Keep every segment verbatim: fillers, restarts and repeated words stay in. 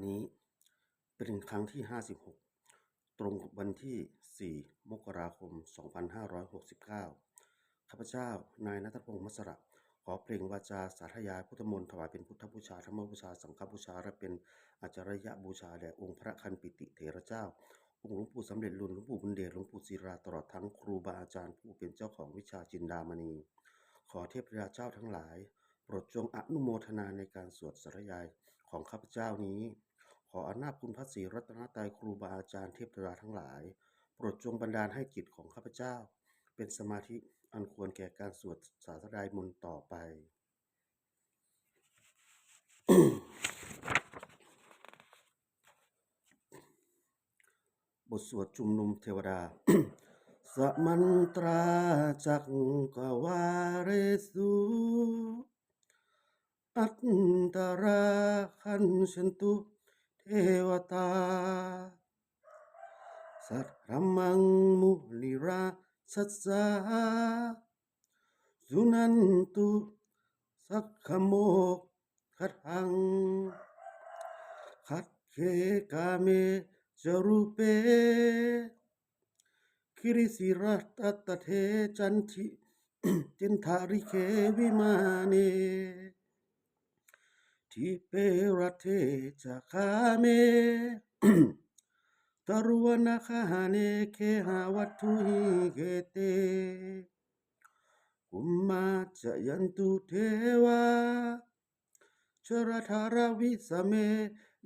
นี้เป็นครั้งที่ ห้าสิบหก ตรงกับวันที่ สี่ มกราคม สองพันห้าร้อยหกสิบเก้า ข้าพเจ้า นายณัฐพงษ์ มัสสระ ขอเปล่งวาจาสาธยายพุทธมนต์ ถวายเป็นพุทธบูชา ธรรมบูชา สังฆบูชา และเป็นอาจาริยบูชาแด่องค์พระคันปิติเถระเจ้า องค์หลวงปู่สำเร็จลุน หลวงปู่บุญเดช หลวงปู่ศิลา ตลอดทั้งครูบาอาจารย์ผู้เป็นเจ้าของวิชาจินดามณี ขอเทพเทวดาเจ้าทั้งหลาย โปรดจงอนุโมทนาในการสวดสาธยายของข้าพเจ้านี้ ขออำนาจคุณพระศรีรัตนตรัย ครูบาอาจารย์ เทพเทวดาทั้งหลาย โปรดจงบันดาลให้จิตของข้าพเจ้า เป็นสมาธิอันควรแก่การสวดสาธยายมนต์ต่อไป บทสวดชุมนุมเทวดา Samantā cakkavāḷesu attarāgacchantu devatā, saddhammaṃ munirājassa suṇantu saggamokkhadaṃ. Sagge kāme ca rūpe girisikharataṭe candi cintalikkhe vimāne, dīpe raṭṭhe ca gāme taruvanagahane gehavatthumhi khette, bhummā cāyantu devā jalathalavisame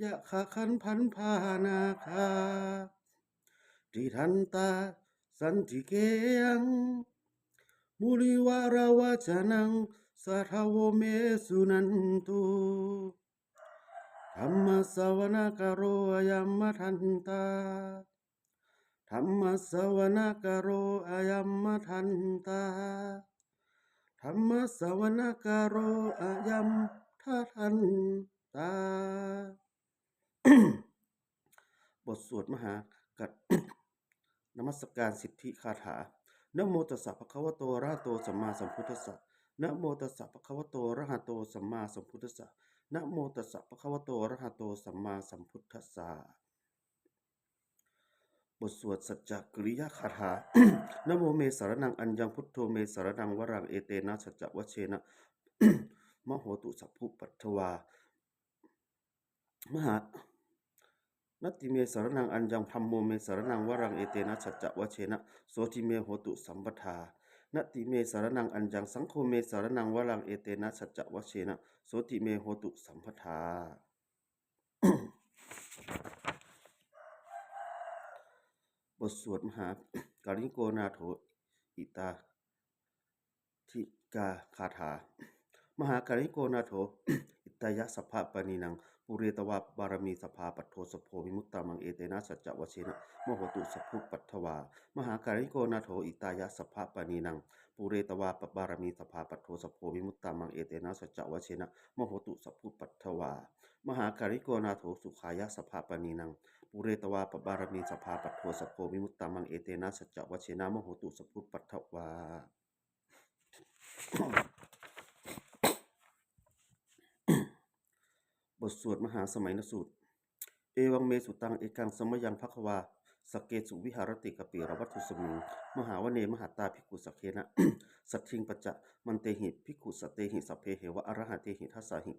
yakkhagandhabbanāgā, tiṭṭhantā santike yaṃ munivaravacanaṃ sādhavo me suṇantu. Dhammassavanakālo ayam bhadantā. Dhammassavanakālo ayam bhadantā. Dhammassavanakālo ayam bhadantā. บทสวดมหากัต นมัสการสิทธิคาถา Namo tassa bhagavato arahato sammāsambuddhassa. Namo tassa bhagavato arahato sammāsambuddhassa. Namo tassa bhagavato arahato sammāsambuddhassa. บทสวดสัจจกิริยคาถา Namo me saraṇaṃ aññaṃ, buddho me saraṇaṃ varaṃ, etena saccavajjena mā hontu sabbupaddavā. Mahā Natthi me saraṇaṃ aññaṃ, dhammo me saraṇaṃ varaṃ, etena saccavajjena sotthi me hotu sabbadā. Natthi me saraṇaṃ aññaṃ, saṅgho me saraṇaṃ varaṃ, etena saccavajjena sotthi me hotu sabbadā. บทสวดมหาการณิโกนาโถ อิตา ทิกาคาถา Mahākāruṇiko nātho hitāya sabbapāṇinaṃ, pūretvā pāramī sabbā patto sambodhimuttamaṃ, etena saccavajjena mā hontu sabbupaddavā. Mahākāruṇiko nātho hitāya sabbapāṇinaṃ, pūretvā pāramī sabbā patto sambodhimuttamaṃ, etena saccavajjena mā hontu sabbupaddavā. Mahākāruṇiko nātho sukhāya sabbapāṇinaṃ, pūretvā pāramī sabbā patto sambodhimuttamaṃ, etena saccavajjena mā hontu sabbupaddavā. บทสวดมหาสมัยนสูตร Evaṃ me sutaṃ. Ekaṃ samayaṃ bhagavā sakkesu viharati kapilavatthusmiṃ mahāvane mahatā bhikkhusaṅghena saddhiṃ pañcamattehi bhikkhusatehi sabbeheva arahantehi. Dasahi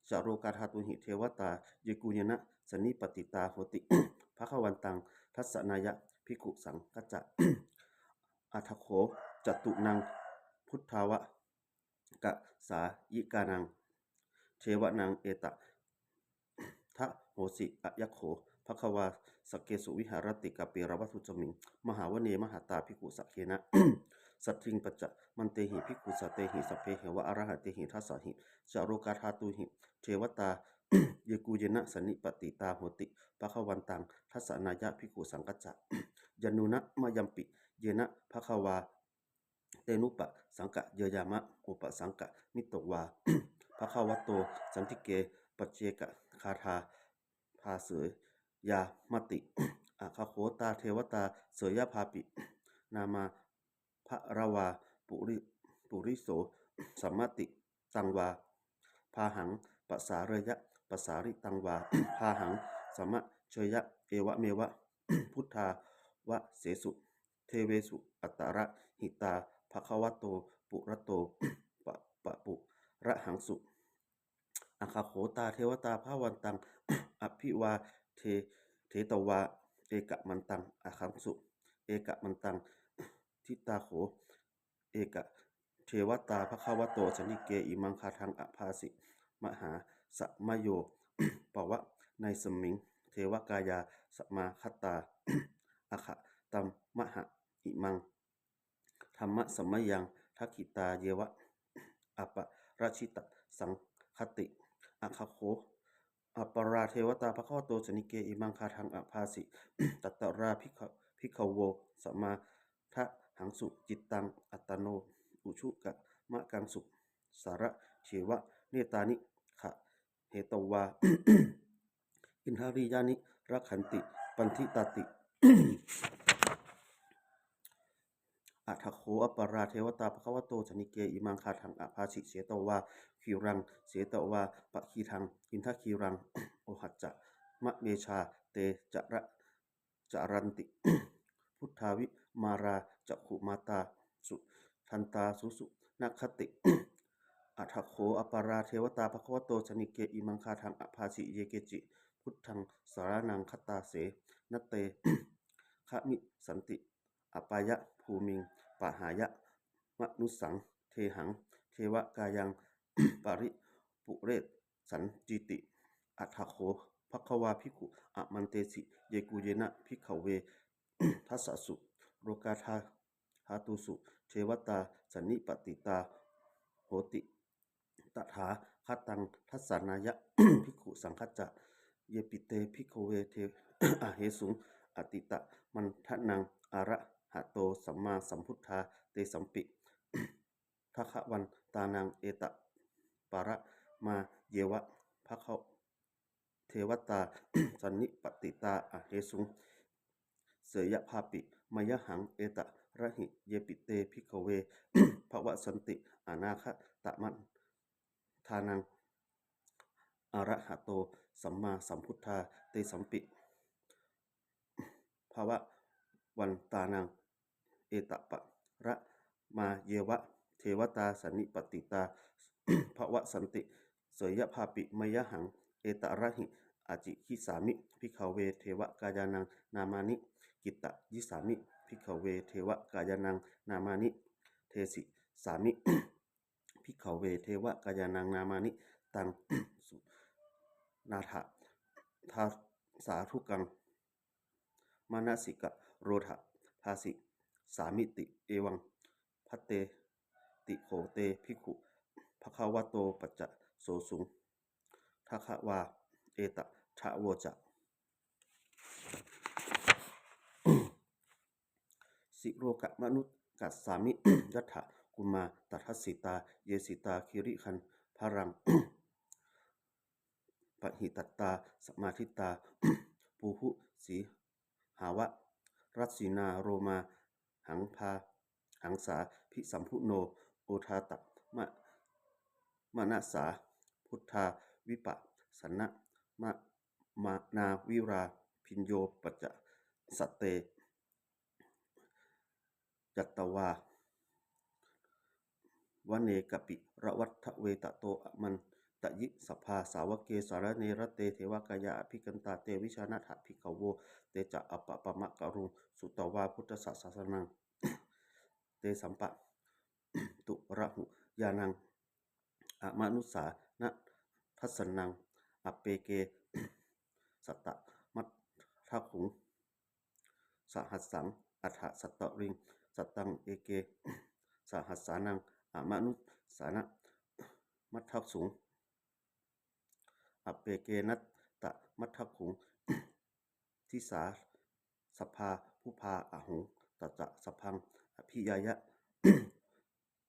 ca lokadhātūhi devatā yebhuyyena sannipatitā honti bhagavantaṃ dassanāya bhikkhusaṅghañca. Atha kho catunnaṃ buddhavāsakāyikānaṃ devānaṃ etadahosi: Ayaṃ kho bhagavā sakkesu viharati kapilavatthusmiṃ mahāvane mahatā bhikkhusaṅghena saddhiṃ pañcamattehi bhikkhusatehi sabbeheva arahantehi. Dasahi ca lokadhātūhi devatā yebhuyyena sannipatitā honti bhagavantaṃ dassanāya bhikkhusaṅghañca. Yannūna mayampi yena bhagavā tenupasaṅkameyyāma, upasaṅkamitvā bhagavato santike paccekagāthā bhāseyyāmāti. Atha kho tā devatā seyyathāpi nāma balavā puri- puriso sammiñjitaṃ vā bāhaṃ pasāreyya, pasāritaṃ vā bāhaṃ samajjeyya, evameva buddhāvasesu devesu antarahitā bhagavato purato pa- papurahaṃsu. Atha kho tā devatā bhagavantaṃ abhivādetvā ekamantaṃ aṭṭhaṃsu. Ekamantaṃ ṭhitā kho ekā devatā bhagavato santike imaṃ gāthaṃ abhāsi: Mahāsamayo pavanasmiṃ, devakāyā samāgatā, āgatamha imaṃ dhammasamayaṃ, dakkhitāyeva aparājitasaṅghanti. Atha kho aparā devatā bhagavato santike imaṃ gāthaṃ abhāsi: Tatrā bhikkhavo samādahaṃsu, cittaṃ attano ujukamakaṃsu, sārathīva nettāni gahetvā, indriyāni rakkhanti paṇḍitāti. Atha kho aparā devatā bhagavato santike imaṃ gāthaṃ abhāsi: Chetvā khīlaṃ chetvā palighaṃ, indakhīlaṃ ohaccamanejā, te cara caranti suddhā vimalā, cakkhumatā sudantā susunāgāti. Atha kho aparā devatā bhagavato santike imaṃ gāthaṃ abhāsi: Ye keci buddhaṃ saraṇaṃ gatāse, na te gamissanti apāyabhūmiṃ, pahāya mānusaṃ dehaṃ, devakāyaṃ paripūressantīti. Atha kho bhagavā bhikkhū āmantesi: Yebhuyyena bhikkhave dasasu lokadhātūsu devatā sannipatitā honti tathāgataṃ dassanāya bhikkhusaṅghañca. Yepi te bhikkhave ahesuṃ atītamaddhānaṃ arahato sammāsambuddhā, tesampi bhagavantānaṃ etaparamāyeva bhagavā devatā sannipatitā ahesuṃ, seyyathāpi mayhaṃ etarahi. Yepi te bhikkhave bhavissanti anāgatamaddhānaṃ arahato sammāsambuddhā, tesampi bhagavantānaṃ etaparamāyeva devatā sannipatitā bhavissanti, seyyathāpi mayhaṃ etarahi. Ācikkhissāmi bhikkhave devakāyānaṃ nāmāni, kittayissāmi bhikkhave devakāyānaṃ nāmāni, desissāmi bhikkhave devakāyānaṃ nāmāni. Taṃ suṇātha sādhukaṃ manasikarotha bhāsissāmīti. Evaṃ bhanteti kho te bhikkhū bhagavato paccassosuṃ. Bhagavā etadavoca: Silokamanukassāmi, yattha bhummā tadassitā; ye sitā girigabbharaṃ, pahitattā samāhitā. Puthū sīhāva rasinā, lomahaṃsābhisambhuno; odātamanasā suddhā, vippasannamanāvilā. Bhiyyopaccassosuṃ ñatvā vane kāpilavatthave, tato āmantayi satthā, sāvake sāsane rate. Devakāyā abhikkantā, te vijānātha bhikkhavo; te ca ātappamakaruṃ, sutvā buddhassa sāsanaṃ. Tesampāturahu ñāṇaṃ amanussāna dassanaṃ. Appeke satamaddakkhuṃ sahassaṃ atha sattariṃ, sataṃ eke sahassānaṃ amanussānamaddasuṃ. Appekenantamaddakkhuṃ, disā sabbā phuṭā ahuṃ. Tañca sabbaṃ abhiññāya,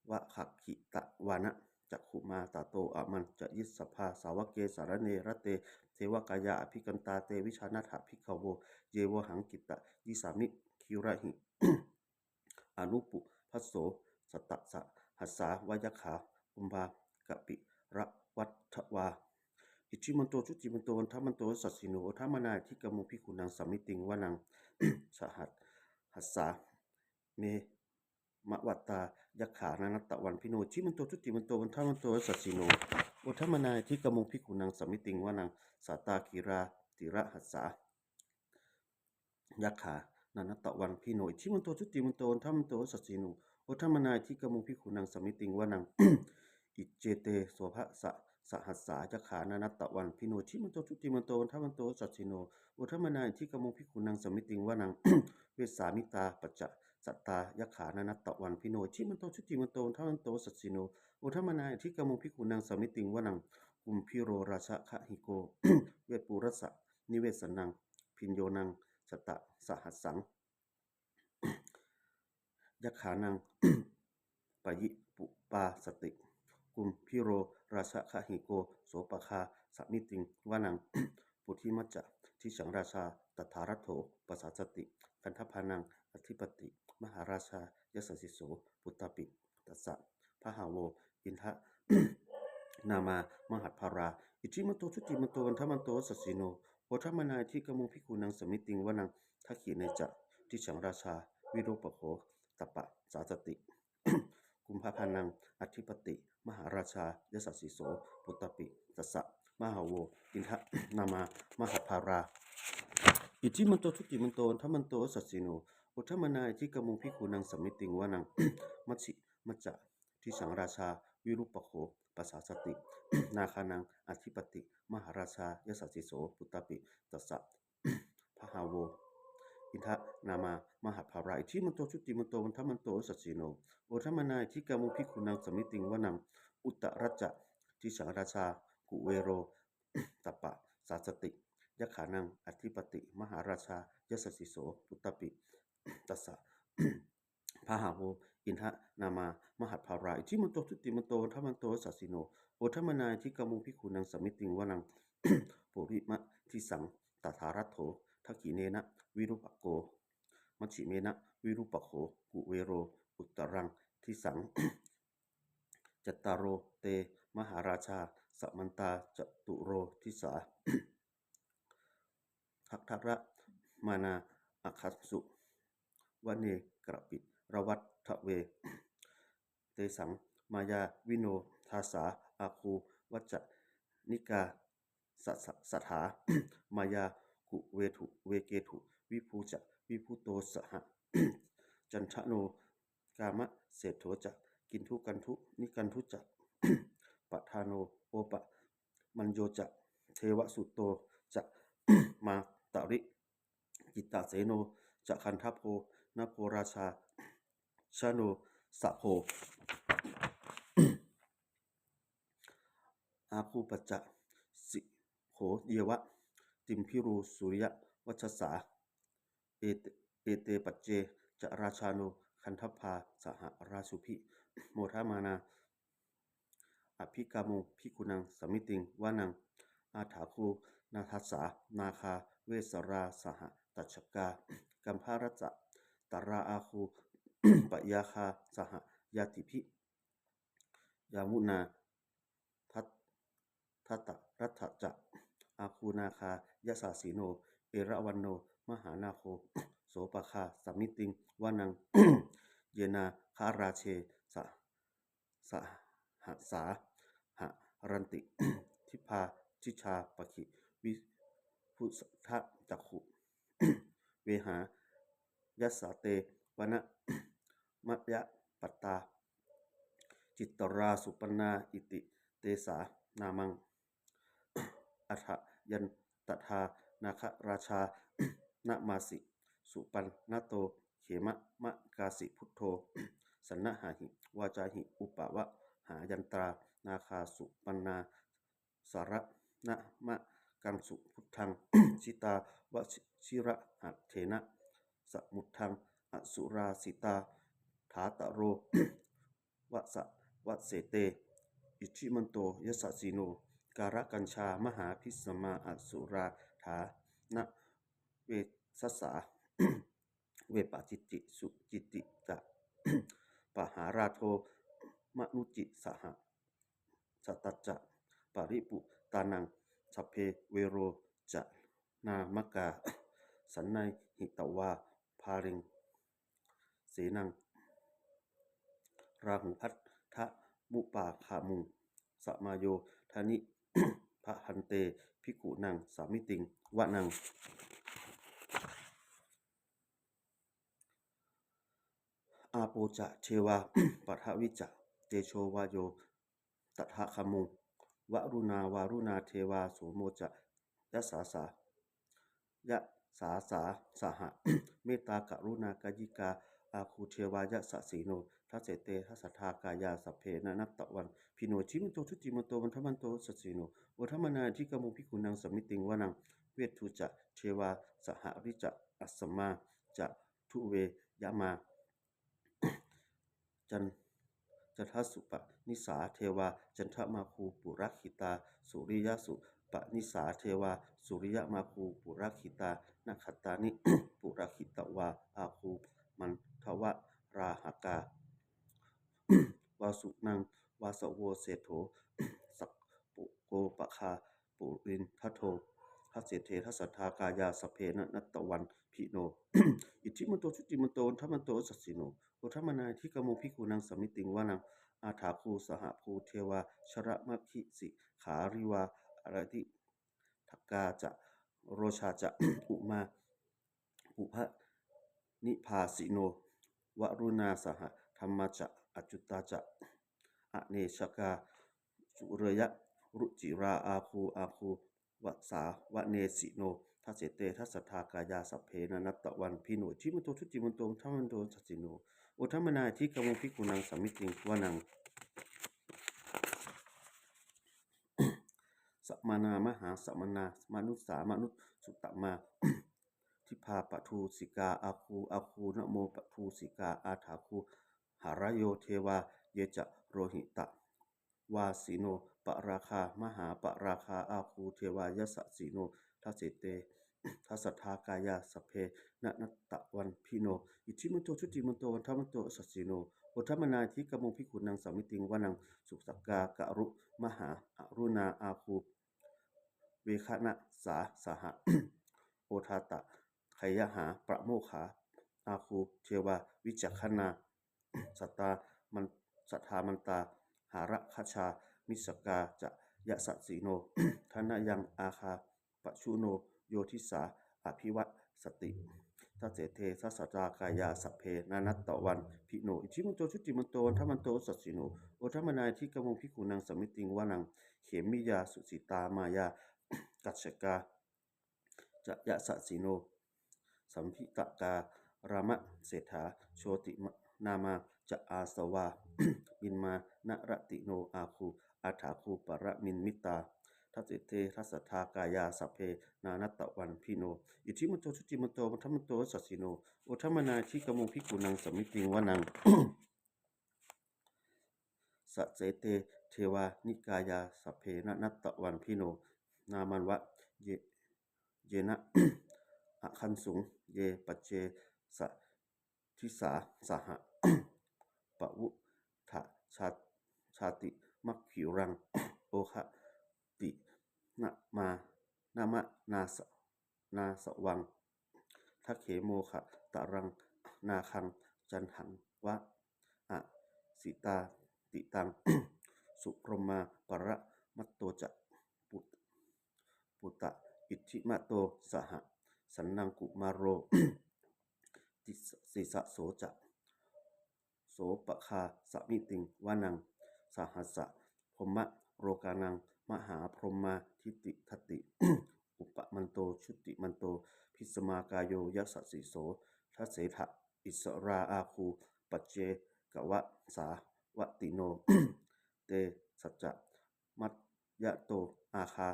vavakkhitvāna cakkhumā, tato āmantayi satthā, sāvake sāsane rate. Devakāyā abhikkantā, te vijānātha bhikkhavo; ye vohaṃ kittayissāmi, girāhi anupubbaso. Sattasahassā va yakkhā, bhummā kāpilavatthavā; Iddhimanto jutimanto vaṇṇavanto yasassino, odātamanā abhikkāmuṃ bhikkhūnaṃ samitiṃ vanaṃ. Sahassaṃ me mavattā yakkhā nānattavaṇṇino, iddhimanto jutimanto vaṇṇavanto yasassino, odātamanā abhikkāmuṃ bhikkhūnaṃ samitiṃ vanaṃ. Sātāgirā tisahassā yakkhā nānattavaṇṇino, iddhimanto jutimanto vaṇṇavanto yasassino, odātamanā abhikkāmuṃ bhikkhūnaṃ samitiṃ vanaṃ. Iccete soḷasasahassā yakkhā nānattavaṇṇino, iddhimanto jutimanto vaṇṇavanto yasassino, odātamanā abhikkāmuṃ bhikkhūnaṃ samitiṃ vanaṃ. Vessāmittā pañcasatā yakkhā nānattavaṇṇino, iddhimanto jutimanto vaṇṇavanto yasassino, odātamanā abhikkāmuṃ bhikkhūnaṃ samitiṃ vanaṃ. Kumbhīro rājagahiko vepullassa nivesanaṃ, bhiyyo naṃ satasahassaṃ yakkhānaṃ payirupāsati, kumbhīro rājagahiko sopāga samitiṃ vanaṃ. Puthimajja disaṃ rājā dhataraṭṭho pasāsati, gandhabbānaṃ ādhipati mahārājā yasassi so. Puttāpi tassa bahavo indanāmā mahabbalā, iddhimanto jutimanto vaṇṇavanto yasassino, odātamanā abhikkāmuṃ bhikkhūnaṃ samitiṃ vanaṃ. Dakkhiṇe ca disaṃ rājā virūpakkho taṃ pasāsati, kumbhaṇḍānaṃ ādhipati mahārājā yasassi so. Puttāpi tassa bahavo indanāmā mahabbalā, iddhimanto jutimanto vaṇṇavanto yasassino, odātamanā abhikkāmuṃ bhikkhūnaṃ samitiṃ vanaṃ. Majjhimā ca disaṃ rājā virūpakkho pasāsati, nāgānaṃ ādhipati mahārājā yasassi so. Puttāpi tassa bahavo indanāmā mahabbalā, iddhimanto jutimanto vaṇṇavanto yasassino, odātamanā abhikkāmuṃ bhikkhūnaṃ samitiṃ vanaṃ. Uttarañca disaṃ rājā kuvero taṃ pasāsati, yakkhānaṃ ādhipati mahārājā yasassi so. Puttāpi tassa bahavo indanāmā mahabbalā, iddhimanto jutimanto vaṇṇavanto yasassino, odātamanā abhikkāmuṃ bhikkhūnaṃ samitiṃ vanaṃ. Purimadisaṃ dhataraṭṭho dakkhiṇena virūpakkho, majjhimena virūpakkho kuvero uttaraṃ disaṃ. Cattāro te mahārājā samantā caturo disā, daddallamānā aṭṭhaṃsu vane kāpilavatthave. Tesaṃ māyāvino dāsā āgū vañcanikā saṭhā, māyā kuṭeṇḍu veṭeṇḍu viṭū ca viṭuṭo saha. Candano kāmaseṭṭho ca kinnughaṇḍu nighaṇḍu ca, panādo opamañño ca devasūto ca mātali, cittaseno ca gandhabbo naḷorājā janesabho. Āgū pañcasikho yeva timbarū suriyavacchasā, ete, ete pañce ca rājāno gandhabbā saha rājubhi, modamānā abhikkāmuṃ bhikkhūnaṃ samitiṃ vanaṃ. Athāgū nāgasā nāgā vesālā sahatacchakā, kambalassatarā āgū pāyāgā saha ñātibhi. Yāmunā dhataraṭṭhā ca āgū nāgā yasassino, erāvaṇo mahānāgo sopāga samitiṃ vanaṃ. Ye nāgarāje sa, sahasā haranti dibbā dijā pakkhi visuddhacakkhū, vehāyasā te vanamajappattā, citrā supaṇṇā iti tesa nāmaṃ. Athayaṃ tadā nāgarājānamāsi, supaṇṇato khemamakāsi buddho, saṇhāhi vācāhi upavhāyantrā, nāgā supaṇṇā saraṇamakaṃsu buddhaṃ, jitā vajirahatthena samuddaṃ asurā sitā, dhātaro vasavassete iddhimanto yasassino, kālakañjā mahābhismā asurā dānaveghasā, vepacitti sucitti ca pahārādo manucissa saha, satañca baliputtānaṃ sabbe verocanāmakā sannayhitvā baliṃ senaṃ rāhubhaddamupāgamuṃ. Samayodāni bhaddante bhikkhūnaṃ samitiṃ vanaṃ. Āpo ca devā paṭhavī ca tejo vāyo tadāgamuṃ. Varuṇā vāruṇā devā somo ca yasasā yasasā saha mettākaruṇākāyikā āgū devā yasassino. Dasete dasadhā kāyā sabbe nānattavaṇṇino iddhimanto jutimanto vaṇṇavanto yasassino modamānā abhikkāmuṃ bhikkhūnaṃ samitiṃ vanaṃ. Veṇḍū ca devā sahalī ca asamā ca duve yamā can candassūpanisā devā candamāgū purakkhitā. Suriyassūpanisā devā suriyamāgū purakkhitā. Nakkhattāni purakkhitvā āgū mandavalāhakā. Vasūnaṃ vāsavo seṭṭho sakkopāga purindado. Dasete dasadhā kāyā sabbe nānattavaṇṇino iddhimanto jutimanto vaṇṇavanto yasassino modamānā abhikkāmuṃ bhikkhūnaṃ samitiṃ vanaṃ. Athāgū sahabhū devā jalamaggisikhāriva ariṭṭhakā ca rojā ca umāpupphanibhāsino. Varuṇā sahadhammā ca accutā ca anejakā sūleyyarucirā āgū āgū vāsavanesino. Dasete dasadhā kāyā sabbe nānattavaṇṇino iddhimanto jutimanto vaṇṇavanto yasassino modamānā abhikkāmuṃ bhikkhūnaṃ samitiṃ vanaṃ. Samānā mahāsamānā mānusā mānusuttamā dibbā paṭhūsikā āgū āgū nāmo paṭhūsikā. Athāgū harayo devā ye ca lohitavāsino pāragā mahāpāragā āgū devā yasassino. Dasete dasadhā kāyā sabbe nānattavaṇṇino iddhimanto jutimanto vaṇṇavanto yasassino modamānā abhikkāmuṃ bhikkhūnaṃ samitiṃ vanaṃ. Sukkā karumhā aruṇā āgū veghanasā saha odātagayhā pāmokkhā āgū devā vicakkhaṇā. Sadāmattā sadāmattā hāragajā missakā ca yasassino. Thanayaṃ āgā pajjunno yo disā abhivassati. Dasete dasadhā kāyā sabbe nānattavaṇṇino iddhimanto jutimanto vaṇṇavanto yasassino modamānā abhikkāmuṃ bhikkhūnaṃ samitiṃ vanaṃ. Khemiyā tusitā māyā kañjukā ca yasassino. Lambitakā lāmaseṭṭhā jotināmā ca āsavā nimmānaratino āgū athāgū paranimmitā. Dasete dasadhā kāyā sabbe nānattavaṇṇino iddhimanto jutimanto vaṇṇavanto yasassino modamānā abhikkāmuṃ bhikkhūnaṃ samitiṃ vanaṃ. Saṭṭhete devanikāyā sabbe nānattavaṇṇino nāmanvayena āgañchuṃ ye pacce sadisā saha. Pavutthajātimakkhilaṃ oghatiṇamanāsavaṃ dakkhemoghataraṃ nāgaṃ candaṃva asitātitaṃ. Subrahmā paramatto ca putto iddhimato saha sanaṅkumāro tisaseṭṭho ca sopāga samitiṃ vanaṃ. Sahassabrahmalokānaṃ mahābrahmābhitiṭṭhati. Upapanno jutimanto bhismākāyo yasassi so. Dasettha issarā āgū paccekavasavattino. Tesañca mayhato āgā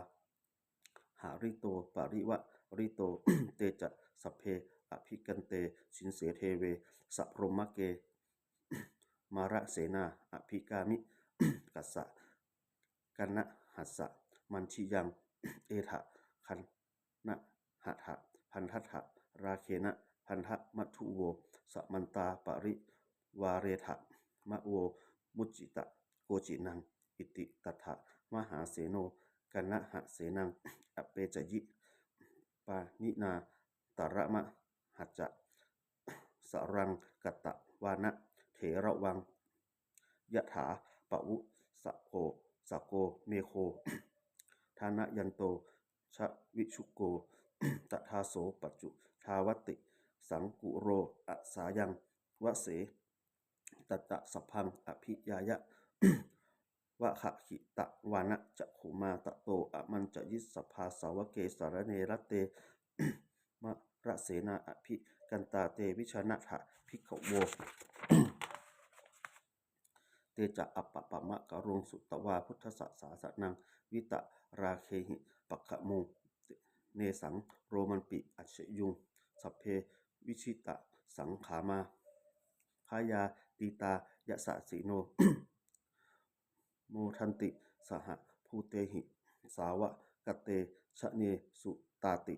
hārito parivārito. Te ca sabbe abhikkante sinde deve sabrahmake. Mārasenā abhikkāmi kassa kaṇhassa mandiyaṃ. Etha gaṇhatha bandhatha rāgena bandhamatthu vo samantā parivāretha. Ma vo muñcittha koci naṃ. Iti tattha mahāseno kaṇhasenaṃ apesayi. Pāṇinā talamāhacca saraṃ katvāna theravaṃ yathā pāvussako sako megho thanayanto savijjuko tadā so paccudāvatti saṅkuddho asayaṃvase. Tañca sabbaṃ abhiññāya vavatthitvāna cakkhumā tato āmantayi satthā sāvake sāsane rate mārasenā abhikkantā te vijānātha bhikkhavo. Te ca ātappamakaruṃ sutvā buddhassa sāsanaṃ vītarāgehi pakkāmuṃ nesaṃ lomampi iñjayuṃ. Sabbe vijitasaṅgāmā bhayātītā yasassino modanti saha bhūtehi sāvakā te janesutāti.